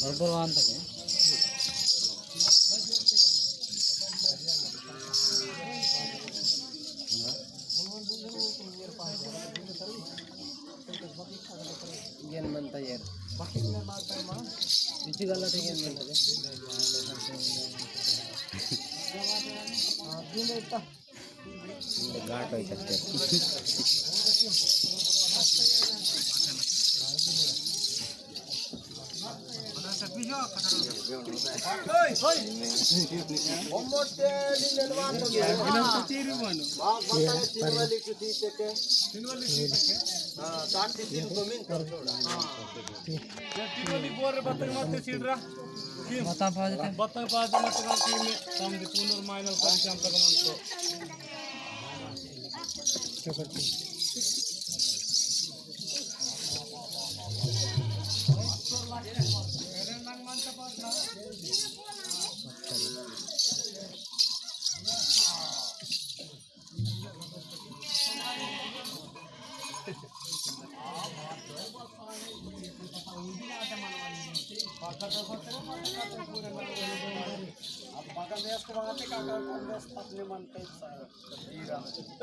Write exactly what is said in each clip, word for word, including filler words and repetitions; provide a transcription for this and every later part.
ಏನ್ ಮಂತ ಏರ್? ಇಚ್ಚಿಗಲ್ಲ ಏನ್ ಮಂತ? ಘಾಟ್ ಹೋಯ್ತತ್ತೆ.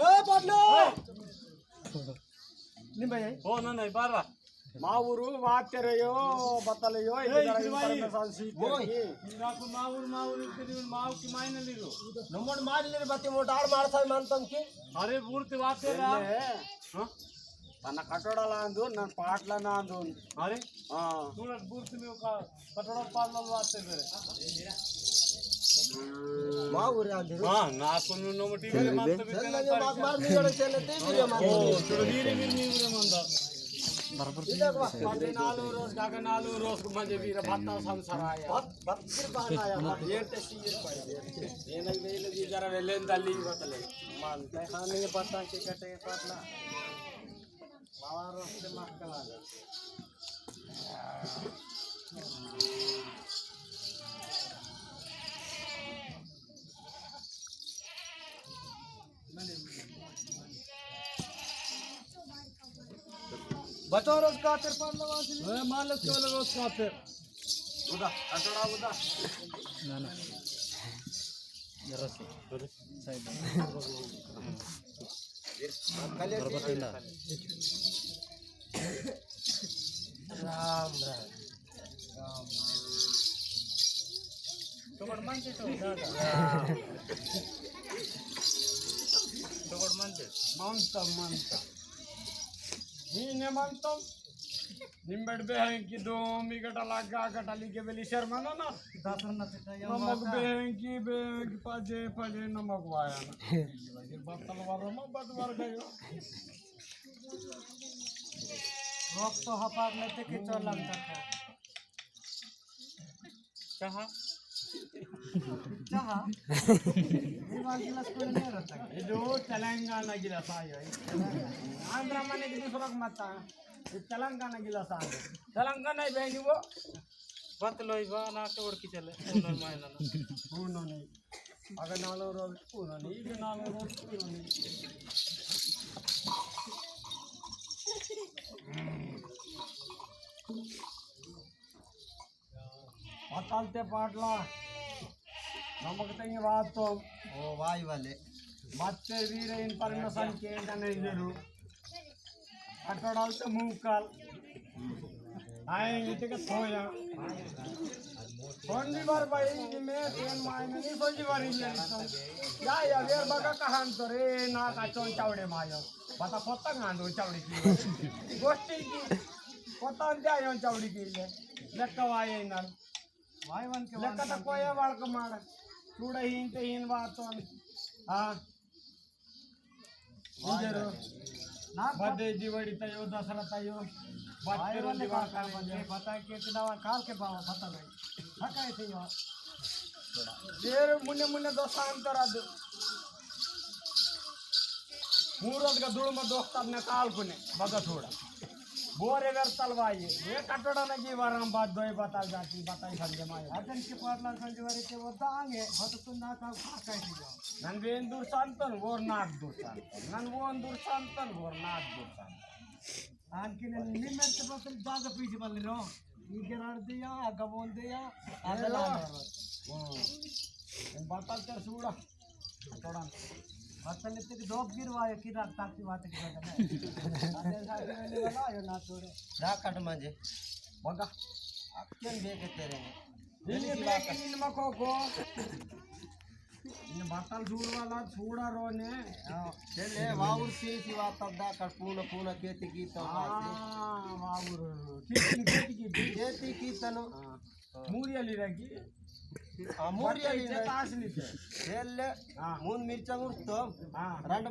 ए, पाटला! निम्बे? ओ, ना, ना, बारा। మా ఊరు వాతెరయో, బతలయో, ఇది ఏ, ఇది పరమేశ్వర సీత. ఓయ్. నాకు మా ఊరు, మా ఊరు ఇద్దరు, మా ఊరికి మా ఆయన లేరు. నమ్మడు మాటలేరు, బతి మూట ఆడ మాడతాయి మనతంకి. అరే, ఊరితే వాతేరా. తన కట్టడాలు అందు, నన్ను పాటలు అందు. అరే, ఆ. చూడ, ఊరికి మేము ఒక కట్టడ పాటలు వాతే. మా ఊరు అందు. నాకు నువ్వు నమ్మటి. మాకు మారు మీ కూడా చెల్లెతే. ఓ, చూడ, వీరి, వీరి, మీ ఊరే మంద. పది నాలుగు రోజు కాక నాలుగు రోజుకు మధ్య వీర భర్త సంసారాయ. ఏంటే సీరియస్ పడి. నేను వేలు జర వెళ్ళేది తల్లి ఇవ్వతలే. మా అంతే హాని భర్త చీకటే పట్ల. మా వారు వస్తే మక్కలాగా. बचाओ रोज खातिर पाटला वासी। ए, मालिक केवल रोज खातिर। उदा, अटड़ा उदा। ना, ना। जरा से। साइड। बराबर ठंडा। राम राम। मंता, मंता। नीने मंता। निम्बड़ बेहंकी दो, मी गटा लगा, गटा लिगे बेली शर्मा ना ना। नमक बेहंकी, बेहंकी, पाजे, पाजे, नमक वाया ना। बत्तल वाला, मैं बद वार गयो। रोक तो हपार लेते के चल लगता था। चहा। चहा? ये वाला गिलास कोई नहीं रहता। ये जो तेलंगाना गिलास आयो है। आंध्र माने कि दूसरा को मत आ। ये तेलंगाना गिलास आयो। तेलंगाना ही बहनी वो। बतलो ही बा, ना के उड़ की चले। उन्होंने मायना ना। उन्होंने। अगर नालो रोज उन्होंने, इधर नालो रोज उन्होंने। बतलते पाटला, नमक तंगी बात तो। ओ वाई वाले। बच्चे भी रे इनफॉर्मेशन के जाने जरूर। अटोडाल तो मुंह काल। आए इतने का थोया। सोंजी बार भाई, मैं पेन माय में नहीं सोंजी बार ही नहीं तो। या, या, वेर बगा कहान तो रे, ना का चोन चावड़े मायो। बता पोता गांडो चावड़ी की। गोष्टी की। पोता अंत्या यो चावड़ी की ले। लेक्का वाये नन। वाई वन के लेक्का वन तो कोया वाड़ को मार। चूड़ा हीन ते हीन बात तो। हाँ। इंजरो। ना बर्थडे दिवाली तयो, दसरा तयो। वाई बर्थडे वन के दिवाली काल तयो। बता के इतना काल के बाबा पता नहीं। थका है थे यो। वेर मुन्ने मुन्ने दोस्तान तराद। मूरत का दुड़ में दोस्तान ने काल कुने बगा थोड़ा। बोरे वेर तलवाई। ये कटोड़ा ना की वाराम बात दोई बताल जाती, बताई समझे मायो। अतन के पाटला संजवारी के वो दांगे, बत तुम ना का खा खाई थी जाओ। नन वेन दूर संतन, वोर नाक दूर संतन। नन वोन दूर संतन, वोर नाक दूर संतन। आन के ने निम्मर ते बतल जागा पीछे बल रो। ఈ గిరాడు దియా, ఆ గబోన్ దియా, ఆ ఏదో. గలాడు. ఓ. నేను బట్టలు తెరిచి కూడా. చూడండి. బట్టలు ఎత్తుకు దోపు గిరి వాయో కిరా తాకి వాతకి కదా. అదే సాటి వెళ్ళి కదా, అయ్యో నా చూడు. దా కట్ట మంజి. బొగ్గ. అక్కేం బేకెత్తేరే. నిన్ను బేకె నిన్ను మకోకో. నిన్ను బట్టలు చూడవాలా, చూడరోనే. ఆ, చెల్లే, వావురు తీసి వాతద్దా, అక్కడ పూన, పూన కేతికి ఆ, వావురు. కేతికి, కేతికి. కేతికి తను. ఆ. మూరియలి రాకి. ఆ, మూరియలి బట్టలు ఇచ్చే రాకి. తాసిని ఇచ్చే. చెల్లే, ఆ. మూడు మిర్చి గుర్తు. ఆ. రెండు,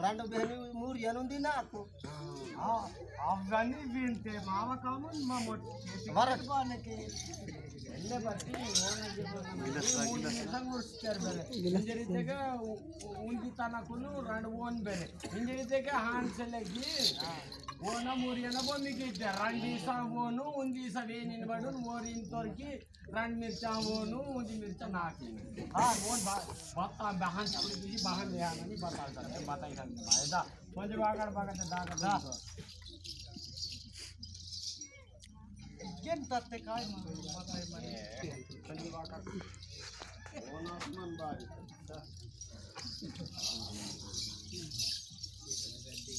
రెండు బేని మూరియలు ఉంది నాకు. ఆ, అవన్నీ వింటే మామ కామన్ మా మొట్ట వరకు. బానకి. ఎల్లే బట్టి ఓనకి మూడు నిమిషం కూర్చుతారు బేరే. ఇంజరితేగా ఉ-, ఉ-, ఉండి తనకును రెండు ఓన్ బేరే. ఇంజరితేగా హాన్సలకి ఓన మూరియన బొమ్మికి ఇద్దారు. రెండు ఈసా ఓను, ఉంది ఈసా వేనిన బడు ఓరిన తొరికి రెండు మిర్చి ఓను, ఉంది మిర్చి నాకు. ఆ, ఓన్ బా-, బత్త బహాన్ చప్పుడు తీసి బహాన్ వేయాలని బతాయి సార్, బతాయి సార్. కొంచెం బాగా, బాగా, బాగా. ఇంకేం తత్తే కాయ మరి?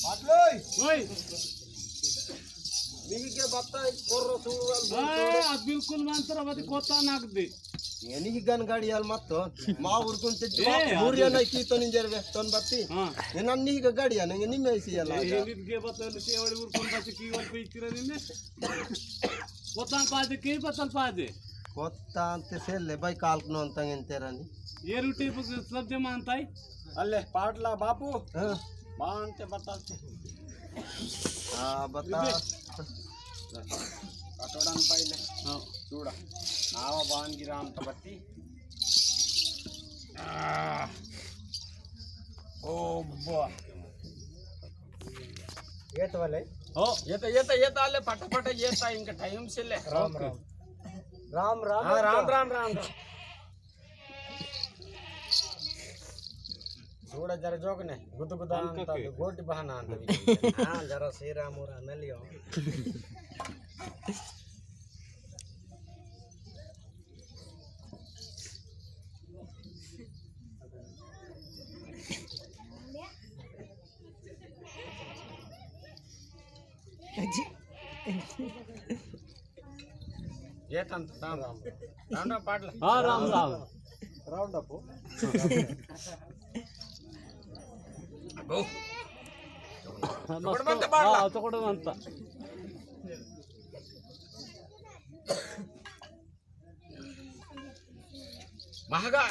పాటలోయ్! ఓయ్! మీకే బత్త కొర్ర చూడాలి. ఆ, అది బిల్కుల్ మంత్రం, అది కొత్త నాకుది. ఎనికి గన్ గడియాలు మొత్తం మా ఊరుకుంటే ఏ, ఊరియా అది. నై కీతో నింజర్ వేస్తాను బట్టి. ఆ. నేను అన్ని ఇక గడియాను, ఇంక నిమ్మ వేసి ఇయ్యాలి. ఏ, నీకే బత్త సేవడి ఊరుకుని బట్టి కీవల్ పోయి ఇచ్చిరా నిన్నే. కొత్త పాది, కే బత్తల్ పాది. కొత్త అంతే సెల్లే బై కాల్కును అంతంగా ఇంతేరని. ఏ రొట్టి సబ్జీ మాంతాయి? అల్లే పాటలా బాపు. ఆ. బాంతే బత్త. ఆ, బత్త. ఇదే. కట్టోడన్ పైలే. ఆ. చూడ. నావ బాన్ గిరామ్ తబట్టి. ఆ. ఓ బా. ఏత వాలే? ఓ. ఏత, ఏత, ఏత ఆలే పట పట ఏత ఇంకా టైమ్ సెల్లే. రామ్ ఓకే. రామ్. రామ్ రామ్ ఆ, రామ్ రామ్. రామ్ రామ్. చూడ జర జోకనే గుద్దు గుద్ద అంత గోటి బహాన అంత. ఆ, జర శ్రీరామురా మెలియో. ఏతంత రామ్ రామ్. రామ్ రామ్ పాటలు. ఆ, రామ్ రామ్. Round up. అబ్బో. మస్తు. ఒకటి మంత పాటలా? ఆ, ఒకటి మంత. మహగా,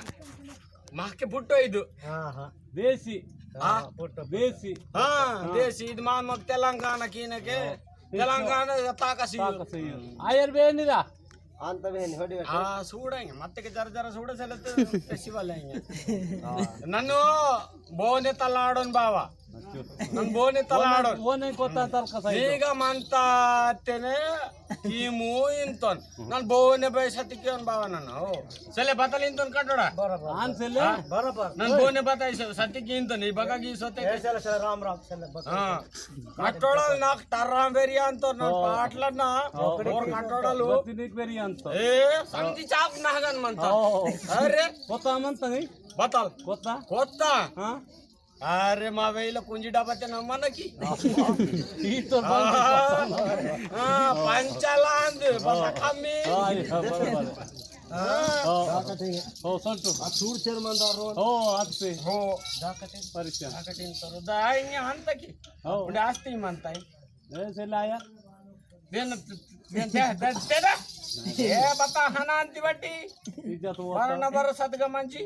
మహకి పుట్టో ఇది. ఆహా. దేశీ. ఆ? ఆ, పుట్ట, పుట్ట. దేశీ. ఆ, ఆ. దేశీ. ఇది మా, మాకు తెలంగాణ కీనకే. ఆ. తెలంగాణ తాకసి. తాకసి. ఆయర్ బేనిదా? అంత బేని, హొడి ఆ, బేని. చూడంగా. మత్తకి జర జర చూడ సెలెత్తు శివాలయంగా. ఆ. నన్ను బోనె తలాడోను బావా. నన్ను బోనె తలాడోను. ఓనే కొత్త తలక సైజు. నీగ మంత అత్తేనే ఈ మూ ఇంతోన్. నన్ను బోనె బై సతికి ఓను బావా నన్ను. ఓ. సెల్లే బతల్ ఇంతోన్ కట్టోడా? ఆన్ సెల్లే? ఆ? బరాబర్. నన్ను బోనె బతాయి స-, సతికి ఇంతోన్. ఈ బగ గీ సొత్తే. ఏ సెల్లే, సెల్లే, రామ్ రామ్, సెల్లే, బతల్. ఆ. కట్టోడలు నాకు టర్రాం వెరి అంతోన్ నన్ను ఓ. పాటలన్నా. ఓ. ఓరు కట్టోడలు. బతినికి వెరి అంతోన్. ఏ, సంతి చాకు నహగన్ మంత. ఓ. అరే. కొత్త మంతది? బతల్. కొత్త? కొత్త. ఆ? అరే, మా వేయిల కుంజి డబ్బతే నమ్మనకి. ఈ తో ఆ, ఆ, పంచలాంద్, ఆ. బతకమ్మి. ఆ, యా, బరాబర్. ఆ. ఓ, ఓ, సంతు. ఆ, చూడు చైర్మన్ దారు. ఓ, అత్తే. ఓ. దాకటే. పరిచయం. దాకటే ఇంతరు. దా, ఇంక అంతకి. ఓ. ఇప్పుడు ఆస్తి మంతాయి. ఏ, సెల్లాయా? దేని, దేని, దే-, దే-, దేదా? ఏ బత్త హనా అంతి బట్టి? ఇజ్జత్ పోతా. వరణ వర సత్గ మంచి.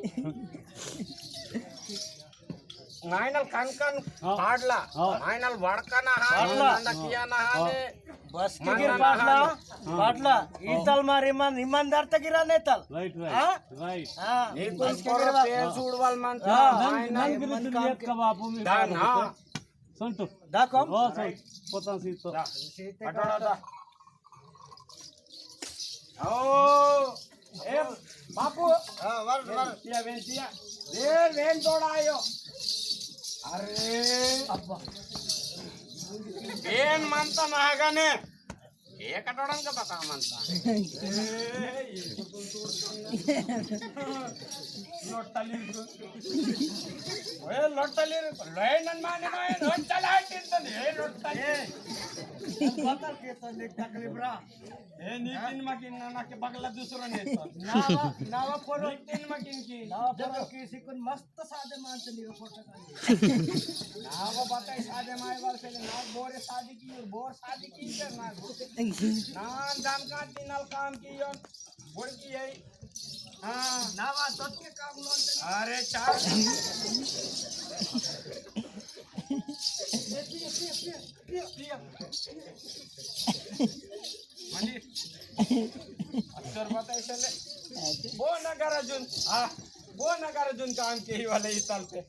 నాయనల్ కన్కన్ ఆ. పాడ్లా. ఆ. నాయనల్ వడకన హాని, పాడ్లా. మంద కియాన హాని. ఆ. బస్ మంద కిగిర్ పాడ్లా. హాని. పాడ్లా. ఈతల్ మారి ఇమాన్, ఇమాన్దార్ తగిరా నేతల్. రైట్, రైట్, ఆ? రైట్. ఆ. నీకు బస్ కిగిర్ కొర బా-, పేరు ఆ. చూడవాలి మంత. ఆ. నన్-, నాయన నన్ గిరి ఇమాన్ తుల్లియత్ కామ్ కా బాపు మీ దాన్, బాపు. ఆ. సంతు. దాకం? ఓ, సంతు. పోతాం సీతో. దా. అటోడా దా. ఓ, ఏ, బాపు. ఆ, వర్, వర్. వెంటియా, వెంటియా. ఏ, వెంటోడా ఆయో. అరే. అబ్బా. ఏం మంత మహాగానే. एक टोड़न का बता मनता। लोटलीर। ओए, लोटलीर। लोए नन माने माने, लोट चला है, टिन तो नहीं, लोटलीर। बता के तो देख तकलीफ रहा। ए, नी किन मा किन ना, ना के बगला दूसरा नहीं तो। नावा, नावा पोरो। नी किन मा किन की। नावा पोरो की सिकुन मस्त सादे मानते नहीं, फोटो का। नावा बताई सादे माय वाल से ना, बोरे शादी की, बोर शादी की से ना। नान जान का तीनल काम की यो, बोर की यही। हाँ। नावा सत्य काम लोन ते। अरे चार। ये पिया, पिया, पिया, पिया, पिया। मनी। अक्षर बताई चले। बो नगर अर्जुन। हाँ। बो नगर अर्जुन काम के ही वाले इस साल पे।